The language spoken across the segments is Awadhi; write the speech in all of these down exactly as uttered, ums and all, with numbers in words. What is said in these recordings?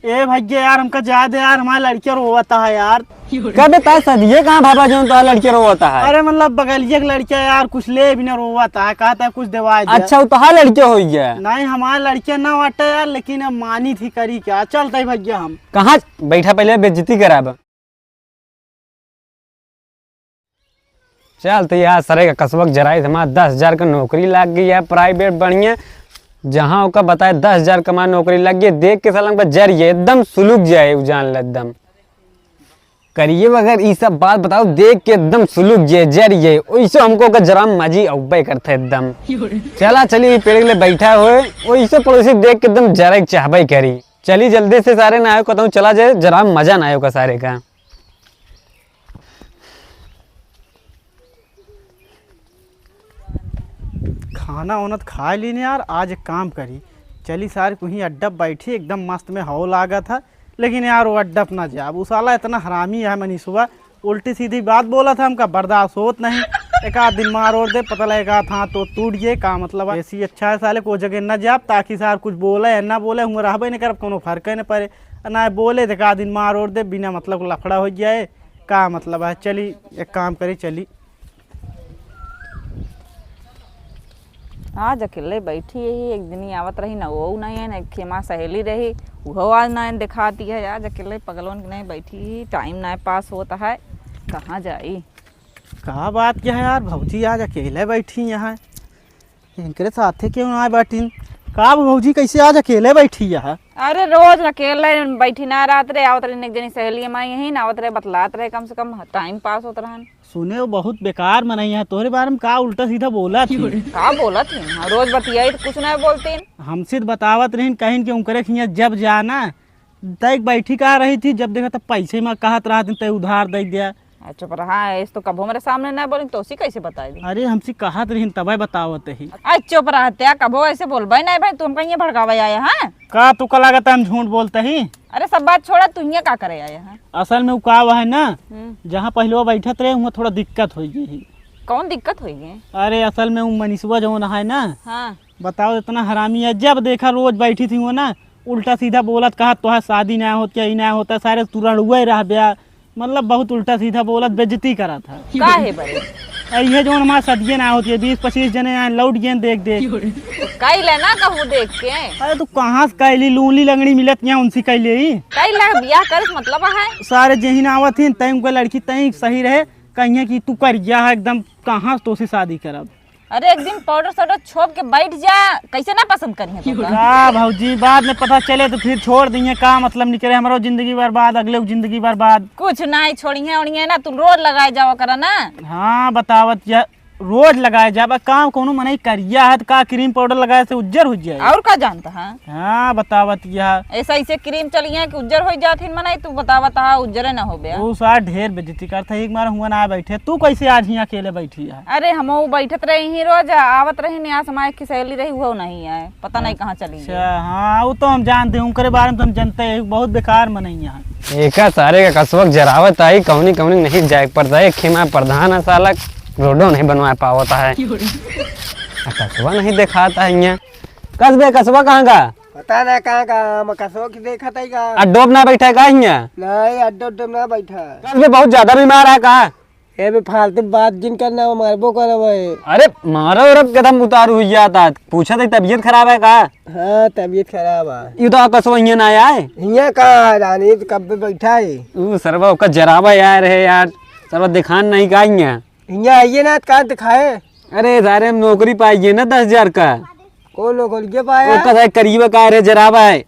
ए भैया यार, हमका जाए दे यार, हमार लड़किया रोवत है यार। कबे तार सदिये कहाँ भावा जौन तोहार लड़किया रोवत है? अरे मतलब बगलिया के लड़किया यार, कुछ ले भी ना रोवत है, कहत है कुछ देवाए दे। अच्छा, वो तोहार लड़किया होइगा? नहीं, हमार लड़किया ना बाटे यार, लेकिन अब मानी थी, करी क्या, चलते भैया हम। कहाँ? बैठा, पहले बेइज्जती कराब। चल, तो यार, सारे का कसबक जराई, हमार दस हजार का नौकरी लाग गई है, private बढ़िया, जहाँ ओका बताए दस हजार का हमार नौकरी लग गई। देख के साला हमका जर गए, एकदम सुलुक जाए, उ जान ले एकदम। करिए अगर ई सब बात बताओ, देख के एकदम सुलुक जाए, जर गए, ओइसे हमको ओका जरा मजी अउबे करते एकदम। चला चली, ई पेड़ के लिए बैठा हुए, ओइसे पड़ोसी देख के एकदम जरे के चाहबे करी। चली जल्दी से सारे ना आयो, कहता हूँ चला जाए, जरा मजा ना आयो का सारे का। खाना ओना त खाए लीन यार, आज एक काम करी, चली सारे कुहीं अड्डा बैठी, एकदम मस्त में हवा लागत है। लेकिन यार वो अड्डा पे ना जाब, उ साला इतना हरामी है मनीषवा, उल्टी सीधी बात बोलत है, हमका बर्दाश्त होत नहीं। एक आध दिन मार ओर दे, पता लगे एक आध हाथ तो टूट गए, का मतलब है? ऐसी अच्छा है साले को जगह न जाब, ताकि सार कुछ बोले या ना बोले, हुआ रहबे नहीं करब, कोनो फर्क नहीं पड़े। ना बोले तो एक आध दिन मार ओर दे, बिना मतलब के लफड़ा हो जाए, का मतलब है? चली एक काम करी, चली। आज अकेले बैठी यही, एक दिन ही आवत रही, ना वो नहीं है, ना एक खेमा सहेली रही, वो आज ना दिखाती है। आज अकेले पगलोन के नहीं बैठी ही, टाइम ना पास होता है, कहाँ जाई? का बात क्या है यार, भौजी आज अकेले बैठी यहाँ, इनकरे साथे क्यों ना बैठी? का भौजी, कैसे आज अकेले बैठी यहाँ? अरे, रोज अकेले बैठी ना रहत रहे, आवत रहे एक जनी सहेली हमारी यहीं ना, आवत रहे, बतलात रहे, कम से कम टाइम पास होत रहन। सुने, वो बहुत बेकार मनई है, तोहरे बारे में का उल्टा सीधा बोला थी। का बोलत ही? हाँ, रोज बतियाई तो कुछ ना बोलतीन। हमसे तो बतावत रहीन, कहिन कि उनकरे खिया जब जाना, तय बैठी का रही थी, जब देखा तब पैसे में कहत रहत, तय उधार दे दिया। आ, चुप रहा, ऐस तो कभो मेरे सामने ना बोली, तो उसी कैसे बताई दी? अरे, हमसे कहत रहीन, तबे बतावत ही। आ, चुप रहा, त्या कभो ऐसे बोलबे नहीं भाई, तुम कहीं भड़कावे आए हैं? का तू का लागत है हम झूठ बोलते ही? अरे, सब बात छोड़ा, तू हियाँ का करे आए हैं? असल में उ का हुआ है ना, हम्म। जहाँ पहले वो बैठत रहे, वहाँ थोड़ा दिक्कत हो गई है। कौन दिक्कत हो गई? अरे, असल में उ मनीषवा जौन है ना, हाँ। बताओ, इतना हरामी है, जब देखा रोज बैठी थी वो ना, उल्टा सीधा बोलत, कहा तोहार शादी ना होत, क्या ही ना होता, सारे तू रड़ुए रह ब्या, मतलब बहुत उल्टा सीधा बोलत, बेइज्जती करत है। काहे बरे? अरे, ये जौन हमार सदिये ना होती है, बीस पच्चीस जने आए, लौट गए देख देख। कई ले ना कहूँ देख के। अरे, तू कहाँ से कैली, लूली लंगड़ी मिलत यहाँ, उनसे कैले ही। कई ले बियाह करे से मतलब है? सारे जहिन आवत ही, तय उनका लड़की तय सही रहे, कहिए कि तू करिया है एकदम, कहाँ से तोसे शादी करब? अरे, एक दिन पाउडर साउडर छोप के बैठ जा, कैसे ना पसंद करिए तो का? का भौजी, बाद में पता चले तो फिर छोड़ दिए, का मतलब निकले, हमारो जिंदगी बर्बाद, अगले की जिंदगी बर्बाद। कुछ नहीं, छोड़िए ओड़िए ना, तू रोज लगाए जावा करा ना। हाँ, बतावत या रोज लगाए जाबा, काम कोनो मनई करिया है, तो का क्रीम पाउडर लगाए से उज्जर हो जाए? और का जानता है? हाँ, बतावत यह। ऐसा ऐसे क्रीम चलिए कि उज्जर हो जात हिन मनई, तू बतावत हा उज्जरे ना होबे। वो सार ढेर बेइज्जती करता है, एक बार हुआ ना बैठे। तू कैसे आज यहाँ अकेले बैठी है? अरे, हम वो बैठत रही ही रोज, आवत रही, यहाँ से हमारे एक सहेली रही, वो नहीं आए, पता नहीं कहाँ चली गई। अच्छा, हाँ, वो तो हम जानते हैं, उनके बारे में तो हम जानते हैं, बहुत बेकार मनई है। एका सारे का कसबक जरावत आई, कौनी कौनी नहीं जाए के पड़ता है, खेमा प्रधान है साला, रोडो नहीं बनवा पावता है। आ, कसबा नहीं दिखाता है यहाँ। कसबे, कसबा कहाँ का? पता ना कहाँ का, हम कसबा की देखत है का? अड्डो पे ना बैठा है का यहाँ? नहीं, अड्डो, अड्डो ना बैठा है। कसबे बहुत ज्यादा बीमार है का? ए बे, फालतू बात जिन करना, वो मारबो करब है। अरे, मारो रब कदम उतारू हुई जाता। पूछा था, तबीयत खराब है का? हाँ, तबीयत खराब है। ये तो कसबा यहाँ ना आया है। यहाँ का है, रानी तो कब पे बैठा है। ऊ सरवा ओका जरावा यार है यार। सरवा दिखान नहीं का यहाँ? यहाँ आइए ना, कहाँ दिखाए? अरे, सारे हम नौकरी पाइए ना दस हजार का। कौन नौकरी के पाया? ओका सारे करीबा का रे जरावा है।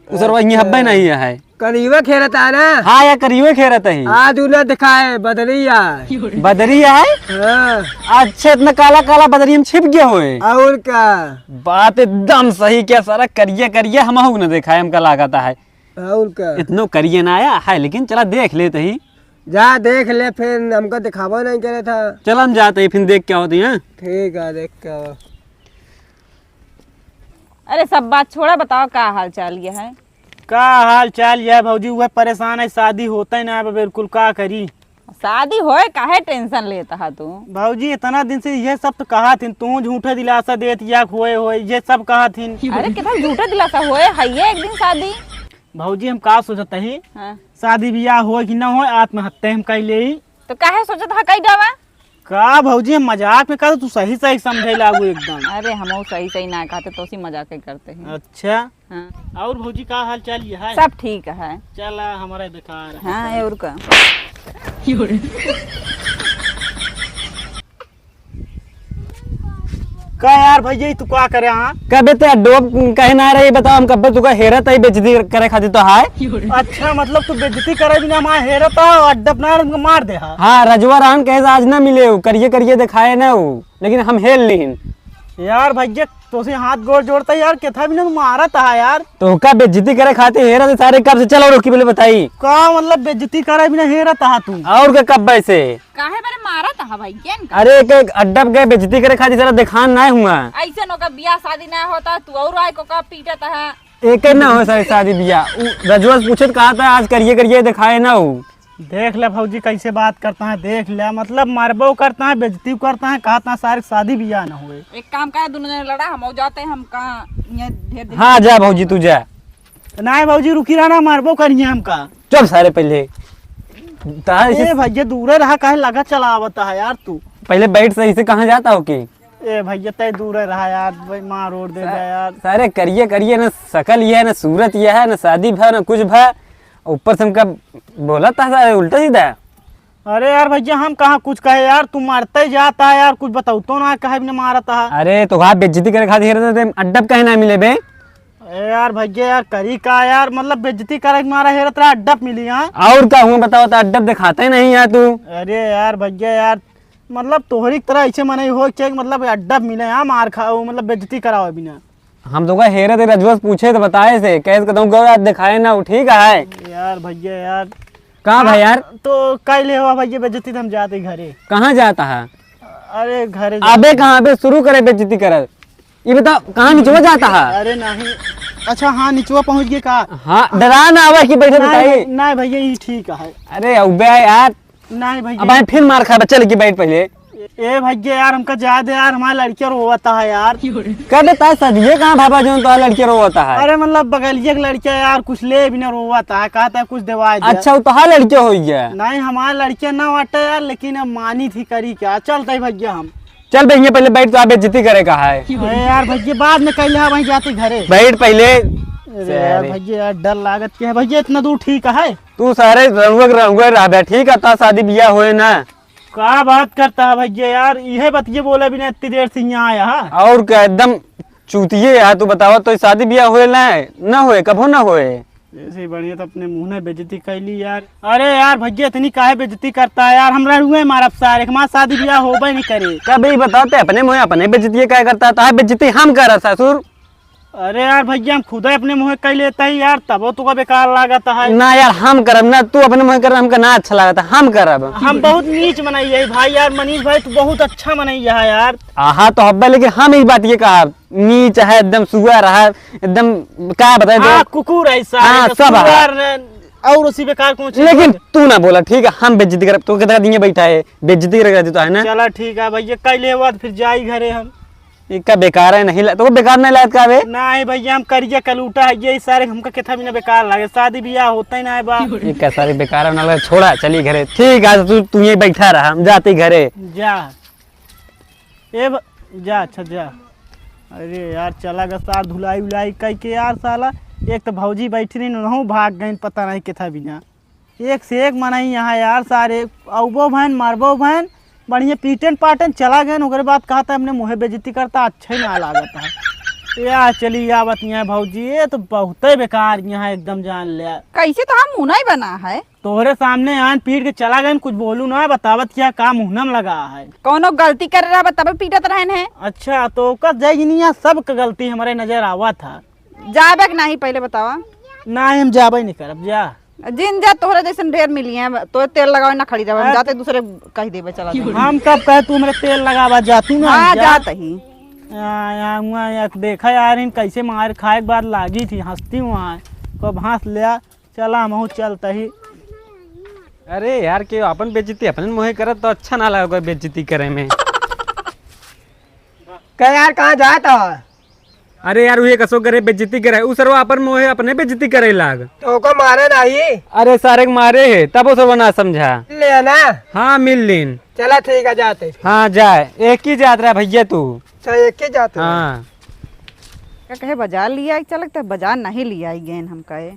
उ सरवा हियाँ हब्बे नहीं है। करीबा खेलत है ना? हाँ यार, करीबे खेलत है। आज उ ना दिखाए, बदरी आए। बदरी आए? हाँ। अच्छा, इतना काला काला बदरी में छिप गया होए। और का? बात एकदम सही, क्या सारा करिया करिया हम हऊ ना दिखाए, हमका लागत है। और का? इतनो करिए ना आया है, लेकिन चला देख लेते ही। जा देख ले, फिर हमका दिखावा नहीं करे था। चल हम जाते ही, फिर देख क्या होती है। ठीक है, देख क्या हो। अरे सब बात छोड़ा, बताओ का हाल चाल ये है? का हाल चाल ये है भौजी, वह परेशान है, शादी होता ही ना है बिल्कुल, का करी? शादी होए काहे टेंशन लेता है तू? भौजी इतना दिन से ये सब तो कहा थी, तू झूठे दिलासा देत या होए होए, ये सब कहा थी। अरे कितना झूठे दिलासा होए है ये एक दिन शादी। भौजी, हम का सोचत ही, हाँ। शादी बियाह होय कि ना होय, आत्महत्या हम कइ लेई। तो काहे सोचत ह कइ देवा? का भौजी, हम मजाक में कर, तू सही सही समझे लागू एकदम। अरे, हमहू सही सही ना कहते, तो सी मजाक ही करते हैं। अच्छा। हाँ। और भौजी, का हाल चाल ये है? सब ठीक है। चला, हमारा बेकार है। हाँ, और का? का यार भैया, ई तू का करे, हाँ? कबे ते अड्डो कहे ना रही, बताओ, हम कब्बे तुका हेरत आई बेइज्जती करे खातिर तो हाय। अच्छा, मतलब तू बेइज्जती करे बिना हमार हेरत आ, अड्डा अपना हमको मार दे हा। हाँ, रजवा रहन कहे से आज ना मिले हो, करिए करिए दिखाए ना हो, लेकिन हम हेर लीन। यार भैया, तोसे हाथ गोड़ जोड़ता यार, केथा बिना मारत हा यार। तो का बेइज्जती करे खातिर हेरत सारे, कब से चलो रोकी बोले बताई। का मतलब बेइज्जती करे बिना हेरत हा तू? और का, कब्बे से? काहे बरे मारत हा भैया इनका? अरे, एक, एक अड्डा पे गए बेइज्जती करे खातिर, सारा दिखान ना हुआ। ऐसे नोका बियाह शादी ना होता, तू और आए को का पीटत हा? एक ना हो सारी शादी बियाह। उ रजुआ से पूछत कहा था, आज करिए करिए दिखाए ना हो। देख ले भौजी कैसे बात करता है, देख ले, मतलब मारबो करता है, बेइज्जती करता है, कहता है सारे शादी बियाह ना हुए। एक काम करे, दोनों जने लड़ा, हम जाते हैं, हम कहाँ ये ढेर दिन हाँ, जा भौजी, तू जा। नहीं भौजी, रुकी रहा ना, मारबो करिए हमका। चुप सारे पहले। तार ए से भैया, दूरे रहा, काहे लगा चलावत है यार तू? पहले बैठ सही से, कहाँ जाता हो कि? ए भैया, तय दूरे रहा यार, भाई मार ओर दे सा-, दे यार। सारे करिए करिए ना, शकल ये है ना, सूरत ये है ना, शादी भा ना कुछ भा, ऊपर से हमका बोला था सारे उल्टा सीधा। अरे यार भैया, हम कहाँ कुछ कहे यार, तू मारते जाता है यार, कुछ बताओ तो ना, कहे भी ना मारता है। अरे तो हाँ, बेइज्जती करे खातिर हेरत रहे, अड्डा पे कहे ना मिले बे। ए यार भैया यार, करी का यार, मतलब बेइज्जती करे के मारा हेरत रहा, अड्डा पे मिली, हाँ? और का हुआ बताओ, तो अड्डा पे दिखाते नहीं है तू। अरे यार भैया यार, मतलब तोहरी की तरह ऐसे मनई हो के, मतलब अड्डा पे मिले, हाँ, मार खाओ, मतलब बेइज्जती कराओ बिना। हम तो का हेरत रहे, रजुआ से पूछे तो बताए से, कैसे कहता हूँ, गौर आज दिखाए ना, वो ठीक है। यार भैया यार। कहाँ भाई यार? तो कइ ले हुआ भैया बेइज्जती, तो हम जाते घरे। कहाँ जाता है? अरे घरे अबे जाते। कहाँ, अबे शुरू करे बेइज्जती करत। ये बताओ, कहाँ निचवा जाता है? अरे नहीं। अच्छा, हाँ, निचवा पहुँच गए का? हाँ, डरा ना आवे कि बैठे नहीं, बताइए। नहीं भैया, ये ठीक है। अरे अबे यार। नहीं भैया। अब भाई फिर मार खा, चल के बैठ पहले। ए भैया यार, हमका जाए दे यार, हमारा लड़किया रोवता है यार। कब बता सदिये कहाँ भाभा जौन तोहार लड़किया रोवता है? अरे मतलब बगलिया के लड़किया यार, कुछ ले बिना रोवता है, कहता है कुछ देवाए दे। अच्छा, वो तोहार लड़किया हो गया? नहीं, हमारा लड़किया ना बाटे यार, लेकिन अब मानी थी, करी क्या, चलते ही भैया हम। चल बे, हियाँ पहले बैठ, तो आप बेइज्जती करे का है। अरे यार भैया, बाद में कइले, वहीं जाते घरे। बैठ पहले। अरे यार सारे। भैया यार, डर लागत के है भैया, इतना दूर ठीक है? तू सारे रहुआ के रहुआ रह बे, ठीक है, तो शादी बियाह होए ना। का बात करता है भैया यार, इहे बतिये बोले बिना इतनी देर से यहाँ आया है। और क्या, एकदम चूतिये है। तू बतावा तो, शादी बियाह होए ना, ना होए, कभो ना होए। ऐसे ही बढ़िया तो अपने मुँह ने बेइज्जती कइली यार। अरे यार भैया, इतनी काहे बेइज्जती करता है यार, हमरा रुए मारब सारे, हमार शादी बियाह होबे नहीं करे। का बे बताते, अपने मुँह अपने बेइज्जती काहे करता है? तो है बेइज्जती हम करा ससुर। अरे यार भैया, हम खुदे अपने मुँह कइ लेते ही यार, तबो तुका बेकार लागत है। ना यार, हम करब ना, तू अपने मुँह कर, हमका ना अच्छा लागत है, हम करब। हम बहुत नीच मनई है भाई यार, मनीष भाई तू बहुत अच्छा मनई है यार। आहा तो हब्बा, लेकिन हम ई बात ये कहा, नीच है, एकदम सुअर है, एकदम का बताए हाँ, तो? कुकुर है सारे, हाँ, सब है। सुअर ने, और उसी बेकार कौन चीज लेकिन है? तू ना बोला, ठीक है, हम बेइज्जती करब, तो कितना दिन ये बैठा है, बेइज्जती करे देता है ना। चला ठीक है भैया, कइ ले बाद फिर जाई घरे हम। इका बेकार है नहीं ला-, तो बेकार नहीं लागत का बे? नहीं भैया, हम करिया कलूटा है, ये सारे हमका कितना भी ना बेकार लागे, शादी बियाह होता ही ना है बा। इका सारे बेकार है ना लगे, छोड़ा, चली घरे। ठीक है, तू, तू ये बैठा रहा, हम जाते घरे। जा। ए भ-, जा, अच्छा जा। अरे यार, चला गा सार धुलाई उलाई कइ के यार साला। एक तो भौजी बैठी रही, उनहूँ भाग गइन, पता नहीं किथा बिना। एक से एक मनई यहाँ यार सारे, अउबो भैन, मरबो भैन, बढ़िया पीटन पाटन चला गएन, ओकरे बाद कहता अपने मुँहे बेइज्जती करता, अच्छा ही ना लागत है। या चली आवत यहाँ भौजी, ये तो बहुते बेकार यहाँ एकदम जान ले। कैसे तो हम मुँह नहीं बना है। तोहरे सामने आन पीट के चला गएन, कुछ बोलू ना, बतावत क्या का मुहनम लगा है। कौनो गलती करे रहा तब पीटत रहन है। अच्छा, तो ओकर जय नहीं है, सब क गलती हमारे नजर आवा था। जाबे के नहीं पहले बतावा। ना, हम जाबे नहीं करब, जा। जिन जा, तोहरे जैसन ढेर मिली हैं, तोहे तेल लगावे ना खड़ी रहबे, हम अरे जाते दूसरे कह देबे चला जाए। हम कब कहे तू मेरे तेल लगावा, जा तू ना हाँ, जा। जात ही। आ, या, हुआ, या, देखा यार, इन कैसे मार खाए के बाद लागी थी, हंसती हुआ है, कब हंस लिया। चला, हमहू चलता ही। अरे यार, के अपन बेइज्जती अपने मुँहे करत तो अच्छा ना लगे कोई बेइज्जती करे में। का यार, कहाँ जात ह? अरे यार, उहे कसो करे, बेइज्जती करे। उ सरवा अपन मोहे अपने बेइज्जती करे लाग। तो ओको मारे नाही? अरे सारे के मारे है, तब उ सरवा ना समझा। ले ना। हाँ, मिल लीन। चला ठीक है, जाते। हाँ, जाए। एक ही जात रहा भैया तू। अच्छा, एक ही जात रहा। हाँ। का कहे बाजार लिया आई, चलक तो बाजार नहीं लिया आई गेन हम कहे।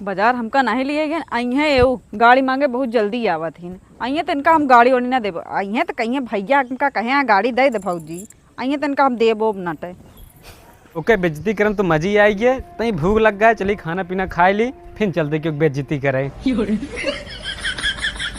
बाजार हमका नाहीं लिहे गए, अइहें एऊ गाड़ी माँगे, बहुत जल्दी आवत हिन। अइहें त इनका हम गाड़ी ओड़ी ना देब, अइहें त कहिहें भइया हमका कहे, "हाँ, गाड़ी दे दे भौजी," अइहें त इनका हम देबो नटे। ओके बेइज्जती करन तो मजी आई गे, तई भूख लग गए, चली खाना पीना खाए ली, फिर चलते क्यों बेइज्जती करे।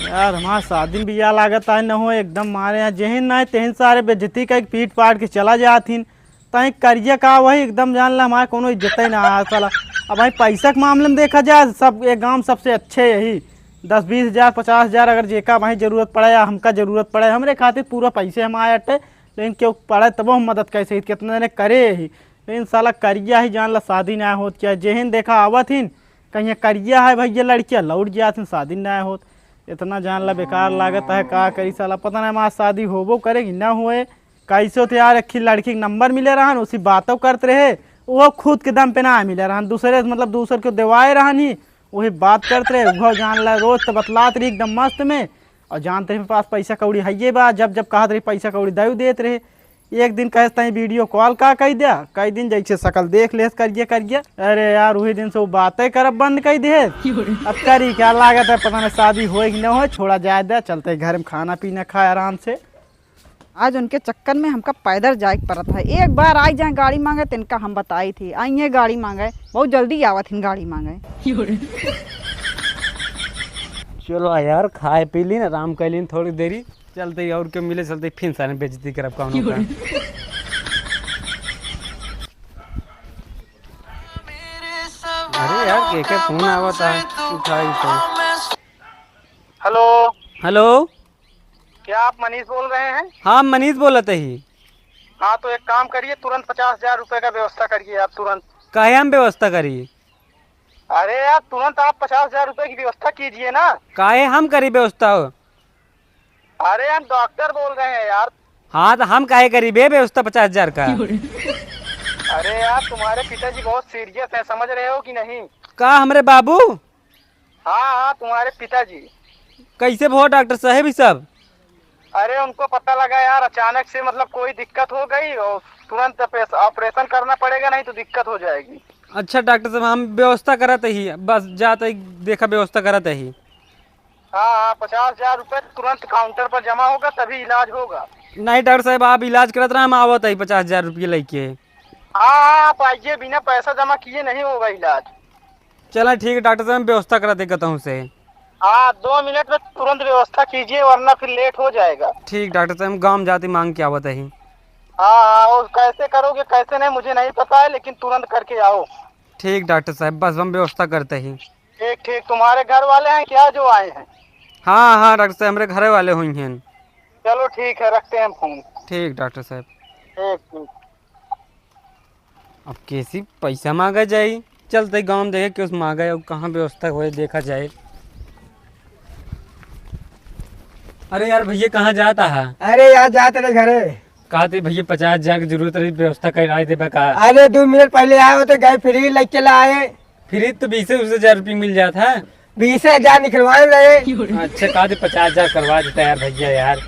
यार, हमार शादी में बियाह लागत आए न हो, एकदम मारे यहाँ जेहिन ना आए, तेहिन सारे बेइज्जती का एक पीट पाट के चला जात हिन। तई करिया का वही एकदम जान ला, हमारे कोनो इज्जत ही ना आया साला। अब भाई पैसा के मामले में देखा जाए, सब ये गांव सबसे अच्छे यही। दस बीस हजार, पचास हजार अगर जेका भाई जरूरत पड़े या हमका जरूरत पड़े, हमरे खातिर पूरा पैसे हम आए अटे, लेकिन क्यों पड़े तबो हम मदद कर सकित, कितना जने करे यही। लेकिन साला करिया ही जान ला शादी ना होत क्या, जेहिन देखा आवत हिन, कहीं करिया है भैया लड़किया लौट जात हिन, शादी ना होत। इतना जान ला बेकार लागत है, का करी साला, पता नहीं हमार शादी होबो करे कि ना होए। कैसे तो यार, एक लड़की के नंबर मिले रहन, उसी बातों करत रहे, वो खुद के दम पे ना मिले रहन, दूसरे से, मतलब, दूसर के देवाए रहन ही, वही बात करत रहे। वो जान ला, रोज तो बतलात रही एकदम मस्त में, और जानत रही, मेरे पास पैसा कौड़ी है ये बा, जब जब कहत रही पैसा कौड़ी दे देत रहे। एक दिन कहे तई वीडियो कॉल का कह दिया, कई दिन जैसे शकल देख लेस करिए करिए। अरे यार, वही दिन से वो बातें करब बंद कर दे। अब करी क्या, लागत है पता नहीं शादी होए कि ना होए, छोड़ा जाए दे, चलते घर में खाना पीना खाए आराम से। आज उनके चक्कर में हमका पैदल जाए के पड़त है। एक बार आई जाए गाड़ी माँगे, तो इनका हम बताई थी, आई है गाड़ी माँगे, बहुत जल्दी आवत हिन गाड़ी माँगे। चलो यार, खाए पी लीन, आराम कर लीन थोड़ी देरी, चलते ही और के मिले, चलते ही फिर सारे बेइज्जती करब कौनो का। अरे यार, के के फोन आवत है, उठाई तो। हेलो। हेलो। क्या आप मनीष बोल रहे हैं? हाँ, हम मनीष बोलत ही। हाँ, तो एक काम करिए, तुरंत पचास हजार रुपए का व्यवस्था करिए आप तुरंत। काहे हम व्यवस्था करी? अरे यार, तुरंत आप पचास हजार रुपए की व्यवस्था कीजिए ना। काहे हम करी व्यवस्था हो? अरे, हम डॉक्टर बोल रहे हैं यार। हाँ, तो हम काहे करी बे व्यवस्था पचास हजार का? अरे यार, तुम्हारे पिताजी बहुत सीरियस हैं, समझ रहे हो कि नहीं? का हमरे बाबू? हाँ, हाँ, तुम्हारे पिताजी। कैसे भो डॉक्टर साहब ई सब? अरे, उनको पता लगा यार, अचानक से, मतलब, कोई दिक्कत हो गई और तुरंत ऑपरेश-, ऑपरेशन करना पड़ेगा, नहीं तो दिक्कत हो जाएगी। अच्छा डॉक्टर साहब, हम व्यवस्था करत ही, बस जात ही, देखा व्यवस्था करत ही। हाँ, हाँ, पचास हजार रुपये तुरंत काउंटर पर जमा होगा, तभी इलाज होगा। नहीं डॉक्टर साहब, आप इलाज करत रहा, हम आवत ही पचास हजार रुपये लेके। हाँ, हाँ, आप आइए, बिना पैसा जमा किए नहीं होगा इलाज। चला ठीक है डॉक्टर साहब, हम व्यवस्था करा दे कहता हूँ से। हाँ, दो मिनट में तुरंत व्यवस्था कीजिए, वरना फिर लेट हो जाएगा। ठीक डॉक्टर साहब, हम गाँव जाते मांग के आवत ही। हाँ, हाँ, और कैसे करोगे, कैसे नहीं, मुझे नहीं पता है, लेकिन तुरंत करके आओ। ठीक डॉक्टर साहब, बस हम व्यवस्था करते ही। ठीक, ठीक, तुम्हारे घर वाले हैं क्या जो आए हैं? हाँ, हाँ डॉक्टर साहब, हमरे घरे वाले हुई हैं। चलो ठीक है, रखते हैं फोन। ठीक डॉक्टर साहब। ठीक, ठीक। अब कैसी पैसा मांगा जाई? चलते गाँव में देखे कि उस मांगा है, कहाँ व्यवस्था होए, देखा जाए। अरे यार भैया, कहाँ जाता है? अरे यार, जात रहे घरे। कहा थे भैया, पचास हजार की जरूरत रही, व्यवस्था कराई देबा का? अरे, दो मिनट पहले आए हो तो गए, फ्री लेके चला आए। फ्री तो बीस हजार रुपये मिल जाता है। बीस हजार निकलवाए रहे। अच्छा, कहा थे पचास हजार करवा देता यार भैया यार।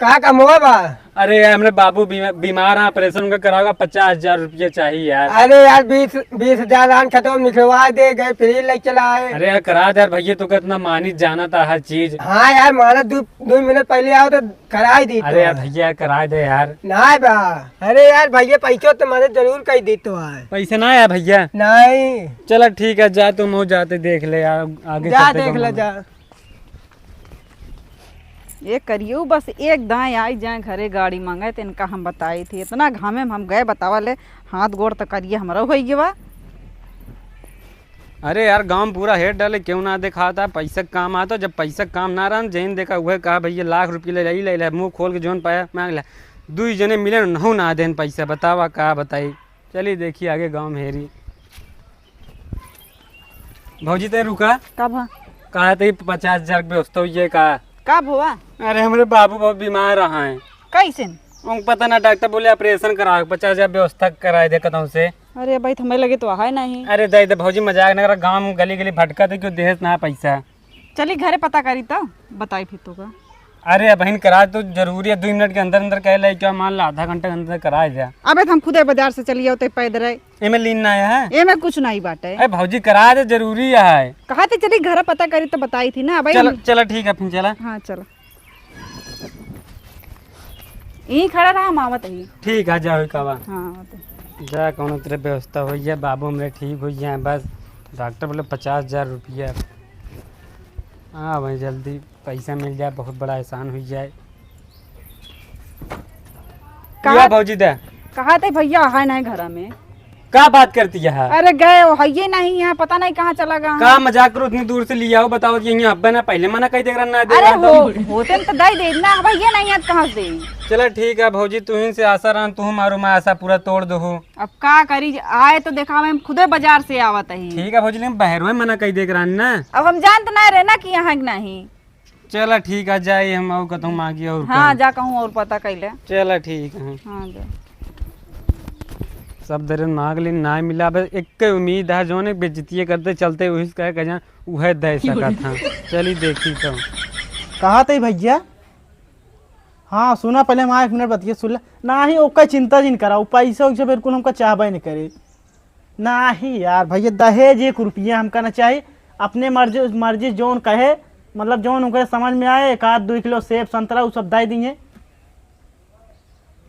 का काम हुआ बा? अरे यार, हमरे बाबू बीमा-, बीमार है, ऑपरेशन उनका कराओगा, पचास हजार रुपये चाहिए यार। अरे यार, बीस, बीस हजार आन खत्म, निकलवा दे, गए फ्री ले चला आए। अरे यार, करा दे यार भैया, तो कितना मानित जानता हर चीज। हाँ यार, मानत दो, दो मिनट पहले आओ तो कराई दी अरे तो। यार भैया, कराई दे यार। नाहीं बा। अरे यार भैया, पैसो तो मदद जरूर कर दी तो है। पैसे ना आया भैया? नहीं। चला ठीक है, जा तुम हो, जाते देख ले यार, आगे जा चलते देख कौन ले, बना। जा। ये करियो बस एक दाएं आई जाए घरे गाड़ी मांगे, तो इनका हम बताई थी। इतना घामे में हम गए बतावा ले, हाथ गोड़ तो करिए हमरा होई गवा। अरे यार, गांव पूरा हेर डाले, क्यों ना देखाता, पैसा के काम आता, जब पैसा के काम ना रहन, जैन देखा उहे कहा, "भैया लाख रुपये ले ले, ले ले, मुंह खोल के जौन पाया मांग ले।" दुई जने मिले, नहु ना देन पैसा, बतावा का बताई। चली देखी आगे गांव में हेरी। भौजी ते रुका। का भा? कहा ते पचास हजार के व्यवस्था हुई है का? का भवा? अरे हमरे बाबू बहुत बीमार रहा है। कैसे? उनका पता ना, डॉक्टर बोले ऑपरेशन करावे, पचास हजार व्यवस्था कराए दे कतहूँ से। अरे भाई, हमें लगे तो है नहीं। अरे दे दे भौजी, मजाक ना करा, गाँव में गली गली भटका थे, क्यों देहस ना पैसा। चली घरे पता करी तो बताई फिर तो का। अरे बहन, करा तो जरूरी है, दो मिनट के अंदर अंदर कहे लाई क्या, मान ला आधा घंटा के अंदर करा दे। अबे तो हम खुदे बाजार से चली आओ ते पैदल है। एमे लीन ना है। एमे कुछ नहीं बाटे। अरे भौजी, करा दे, जरूरी है। कहा थे चली घर पता करी तो बताई थी ना भाई। चला, हम चला, ठीक है, फिर चला। हाँ, चला। यहीं खड़ा रहा, हम आवत ही। ठीक है, जाओ कावा। हाँ, आवत ही। जा, कौनो तरह व्यवस्था हो जाए, बाबू हमरे ठीक हो जाए बस। डॉक्टर बोले पचास हजार रुपया। हाँ भाई, जल्दी पैसा मिल जाए, बहुत बड़ा एहसान हो जाए। कहा या भौजी दे। कहा थे भैया है नहीं घर में। का बात करती है? अरे गए हो, हइये नहीं यहाँ, पता नहीं कहाँ चला गया। का मजाक करो, उतनी दूर से लिया हो, बताओ कि यहाँ अब्बे ना पहले मना कही देख रहा ना दे अरे रहा हो, तो। होते न तो दे दे ना, भैया नहीं है तो कहाँ से दे? चला ठीक है भौजी, तुहिन से आशा रहन, तू मारो मैं आशा पूरा तोड़ दो हो। अब का करी, आए तो देखा हम खुदे बाजार से आवत ही। ठीक है भौजी, लेकिन बहरो में मना कही देख रहा ना। अब हम जानत ना रहे ना कि यहाँ के नहीं। चला ठीक है, जाए हम और कतहूँ मांगी और हाँ, का। जा कहूँ और पता कैले। चला ठीक है। हाँ, जा। सब दरन मांग लेन, ना मिला। अब एक उम्मीद है, जौन एक बेइज्जतिये करते चलते, वही कहे, कहे जान, उहे दे सकत हाँ। चली देखी तो। कहा थे भैया? हाँ, सुना, पहले हमारा एक मिनट बतिया सुन ले। ना ही ओका चिंता जिन करा, वो पैसा वैसा बिल्कुल हमका चाहबे नहीं करे। नाही यार भैया, दहेज एक रुपया हमका ना चाही। अपने मर्जी, मर्जी जौन कहे, मतलब जौन उनके समझ में आए, एक आध दो किलो सेब संतरा, उ सब दे दिए।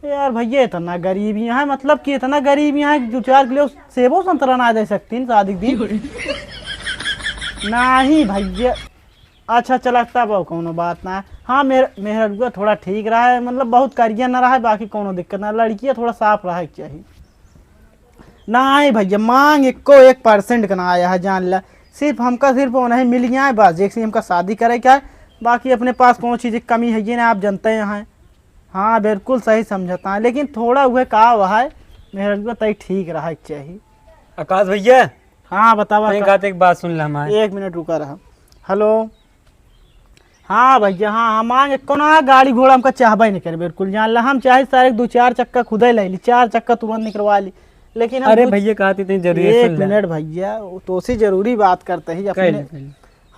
यार भैया, इतना गरीब यहाँ है, मतलब कि इतना गरीब यहाँ है कि दो चार किलो सेबो संतरा ना दे सकतीन शादी के दिन। नाही भैया, अच्छा चला, तब और कौनो बात ना है। हाँ, मेहर-, मेहररुआ थोड़ा ठीक रहा है, मतलब बहुत करिया ना रहा है, बाकी कौनो दिक्कत ना। लड़किया थोड़ा साफ रहा के चाहिए। नाही भैया, मांग एको एक परसेंट का ना आया है, जान ला। सिर्फ हमका सिर्फ वो नहीं मिल गया है बस, जैसे हमका शादी करे का है, बाकी अपने पास कौनो चीज की कमी है ये ना, आप जानते हैं। हाँ, बिल्कुल सही समझता है, लेकिन थोड़ा वह का हुआ है, मेहररुआ तई ठीक रहा के चाहिए। आकाश भैया, हाँ, बतावा तैं का? कहत एक बात सुन ला हमार। एक मिनट रुका रहा। हेलो। हाँ भैया, हाँ, हम आगे कौनो गाड़ी घोड़ा हमका चाहबे नहीं करे, बिल्कुल जान ला। हम चाहे सारे दो चार चक्का खुदे ले ली, चार चक्का तुरंत निकलवा ली, लेकिन हम अरे कुछ भैया, कहत इतनी जरूरी है, एक सुन ला। मिनट भैया, वो तो से जरूरी बात करते ही अपने। कह ले, कह ले।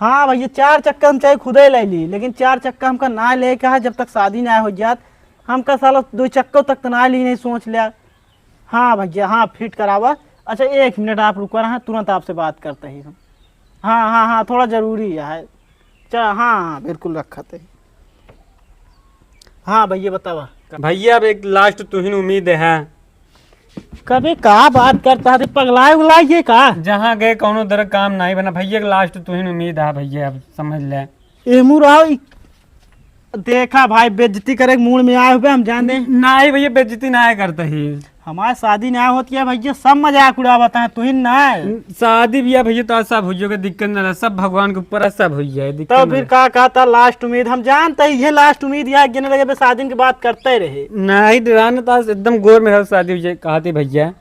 हाँ भैया, चार चक्का हम चाहे खुदे ले ली, लेकिन चार चक्का हमका ना ले के है, जब तक शादी ना हो जात, हमका साला दो चक्का तक तो ना ली, नहीं सोच लिया। हाँ भैया, हाँ, फिट करावा। अच्छा, एक मिनट आप रुका रहा, तुरंत आपसे बात करते ही हम। हाँ, हाँ, हाँ, थोड़ा जरूरी है। चा-, हाँ, हाँ, बिल्कुल रखत है। हाँ भैया, बतावा। भैया, अब एक लास्ट तुहिन उम्मीद है। कबे का बात करता है, पगलाए उगलाए ये का? जहाँ गए कौनो दर काम नहीं बना भैया, एक लास्ट तुहिन उम्मीद है भैया, अब समझ ले। एमू रहो, ई देखा भाई, बेइज्जती करे के मूड में आए हुए, हम जान दे। नहीं भैया, बेइज्जती ना करते ही। हमारे शादी ना होती है भैया, सब मजाक उड़ावत हैं, तू ही ना। शादी बियाह भैया तो सब हुई होगा, दिक्कत ना रहा, सब भगवान के ऊपर है, सब हुई है, दिक्कत तो ना फिर रहा। का कहता लास्ट उम्मीद, हम जानते ही ये लास्ट उम्मीद, या गिने लगे बे शादी की बात करते रहे। नहीं डरा ना, तो आज एकदम गोर में हो शादी हुई है, कहते भैया,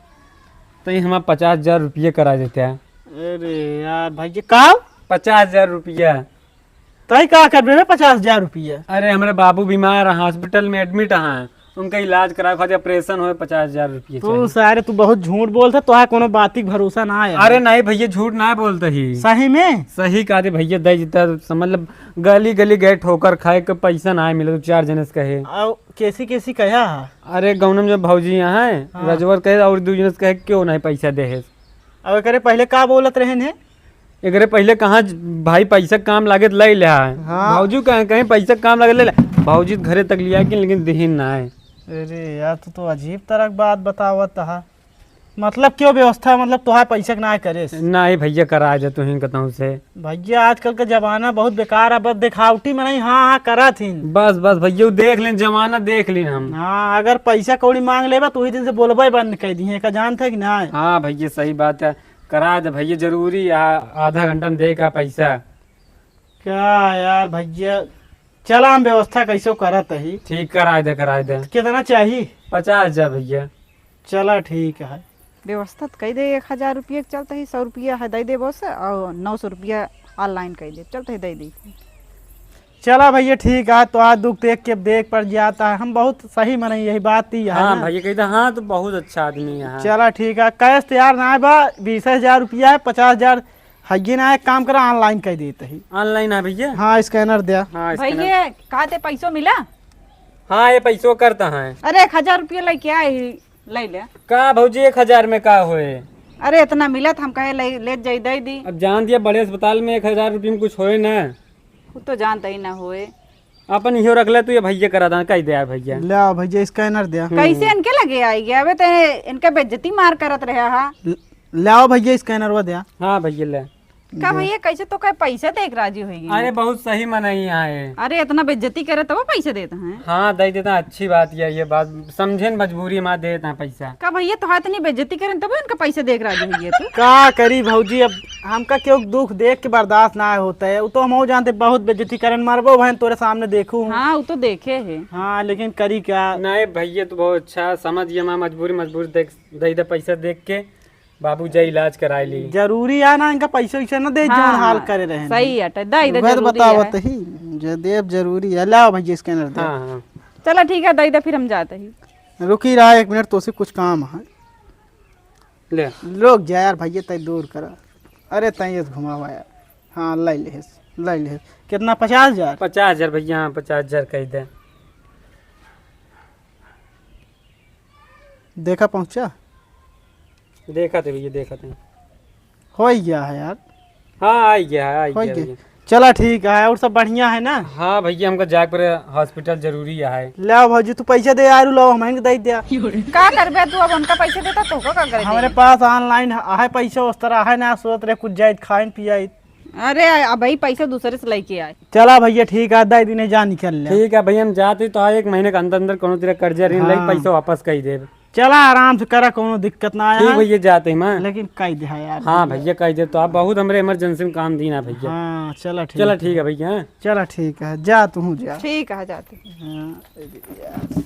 तो ये हमारा पचास हजार रुपये करा देते हैं। अरे यार भैया, का? पचास हजार रुपया। तई का करबे बे पचास हजार रुपया? अरे, हमरे बाबू बीमार हैं, हॉस्पिटल में एडमिट हैं, उनका इलाज करावे खातिर ऑपरेशन होए, पचास हजार रुपया तू चाहिए। सारे, तू बहुत झूठ बोलत है, तोहार कोनो बात के भरोसा ना है। अरे नहीं भैया, झूठ ना बोलते ही। सही में? सही कहा रे भैया, दे जितना समझ, मतलब गली गली गए ठोकर खाए के पैसा ना मिले, तो चार जने से कहे। आओ, कैसी कैसी कहा है? अरे गौनम जो भौजी यहाँ है, हाँ। रजवर कहे और दू जने से कहे क्यों नहीं पैसा दे है। अब एकरे पहले का बोलत रहे ने? एकरे पहिले कहाँ ज-, भाई पैसा काम लागे त लइ ले है। हाँ। भौजी कहाँ कहीं पैसा काम लागे ले ले। भौजी त घरे तक लिया के लेकिन दिहिन ना है। अरे यार, तू तो अजीब तरह की बात बतावत हा। मतलब क्यों व्यवस्था, मतलब तोहार पैसा के ना करे से? नहीं भैया, करा जा तू ही कतहूँ से। भैया, आजकल का जमाना बहुत बेकार है, बस दिखावटी में नहीं, हाँ, हाँ, करा थी। बस, बस भैया, देख लें, जमाना देख लें हम। हाँ, अगर पैसा कौड़ी मांग लेबा तो वही दिन से बोलबे बंद कर दी है, का जानते कि ना? हाँ भैया, सही बात है। करा दे भैया, जरूरी है, आधा घंटा में दे का पैसा। क्या यार भैया, चला हम व्यवस्था कैसो करत ही। ठीक, करा दे, करा दे। कितना चाहिए? पचास हजार भैया। चला ठीक है। व्यवस्था तो कई दे, एक हजार रुपये के चलते ही सौ रुपया है दे दे बस, और नौ सौ रुपया online कई दे, चलते ही दे दे। चला भइया, ठीक है, तो आज दुख देख के देख पड़ जाता है। हम बहुत सही मनई, यही बात ही है हाँ ना? भइया, कही था, हाँ, तो बहुत अच्छा आदमी है, हाँ। चला ठीक है, कैश तो यार ना बा, बीस हजार रुपया है, पचास हजार है ये ना, एक काम करा, online कर देते ही। Online है भइया? हाँ, scanner दिया। हाँ, scanner। भइया, कहा ते पैसो मिला? हाँ, ये पैसो करता है। अरे, एक हजार रुपया लेके आए ही, ले ले। का भौजी, एक हजार में का होए? अरे, इतना मिलत, हम कहे ले, ले जाई, दे दी। अब जान दिया, बड़े अस्पताल में एक हजार रुपये में कुछ होए ना। वो तो जानता ही ना होए। अपन इहो रख ले, तू ये भैया करा दा, कह दे यार भैया। ले आओ भैया, scanner दे। हम्म। कैसे इनके लगे आई गया? अबे ते इनका बेइज्जती मार करत रहा हा। ल-, ले आओ भैया, scanner वो दे। हाँ भैया, ले। का दे। भैया, कैसे तो कहे पैसे दे के राजी होई गई? अरे, बहुत सही मनई है। अरे, इतना बेइज्जती करे तब पैसे देते हैं। हाँ, दे देता, अच्छी बात है ये बात। समझे न मजबूरी मा देता है पैसा। का भैया, तोहार इतनी बेइज्जती करें तब इनका पैसे दे के राजी होई है तू? का करी भौजी, अब हमका केहू दुख देख के बर्दाश्त ना होता है। वो तो हमहू जानते, बहुत बेइज्जती करें, मरबो भैन तोरे सामने देखू। हाँ, वो तो देखे है। हाँ, लेकिन करी क्या? नहीं भैया, तो बहुत अच्छा समझ गया, मैं मजबूरी, मजबूर देख, दे दे पैसा देख के, बाबू जा इलाज कराए ली। जरूरी है ना, इनका पैसा वैसा ना दे, हाँ, जौन हाल हाँ, करे रहे। सही है, दे दे, वह तो जरूरी बतावत है। ही, जे देव जरूरी है। लाओ भैया, scanner दे। हाँ, हाँ। चला ठीक है, दे दे, फिर हम जाते ही। रुकी रहा एक मिनट, तो से कुछ काम है। ले। लोग जा यार भैया, तय दूर करा। अरे तय ये घुमावा यार। हाँ, ले ले, ले ले। कितना? पचास हजार? पचास हजार भैया, हाँ, पचास हजार कह दे। देखा पहुँचा? देखा थे भैया, देखा थे। हो ही गया है यार। हाँ, आ ही गया है, आ ही हो गया गया। भैया। चला ठीक है, और सब बढ़िया है ना? हाँ भैया, हमका जाए पर hospital जरूरी है। ले आओ भौजी, तू पैसा दे यार, लो हम इनके दे दिया। का करबे तू, अब उनका पैसा देता तो का करे हमारे दे? पास online है पैसा, उस तरह है ना, सोच रहे कुछ जाइत खाइन पियाइत। अरे, अब भाई पैसा दूसरे से लेके आए। चला भैया, ठीक है, दे दिन जा निकल ले। ठीक है भैया, हम जाते तो एक महीने के अंदर अंदर कोनो तरह कर्जा ऋण हाँ। लेके पैसा वापस कर देब। चला, आराम से करा, कोनो दिक्कत ना आया ठीक है। भैया, जाते हैं, हाँ। लेकिन कह दे यार हाँ भैया। भैया, कह दे तो आप बहुत हमरे emergency में काम दीना भैया। हाँ, चला ठीक चला है। ठीक है भैया, हाँ। चला ठीक है, जा तू जा। ठीक है, जाते हैं। हाँ, यार।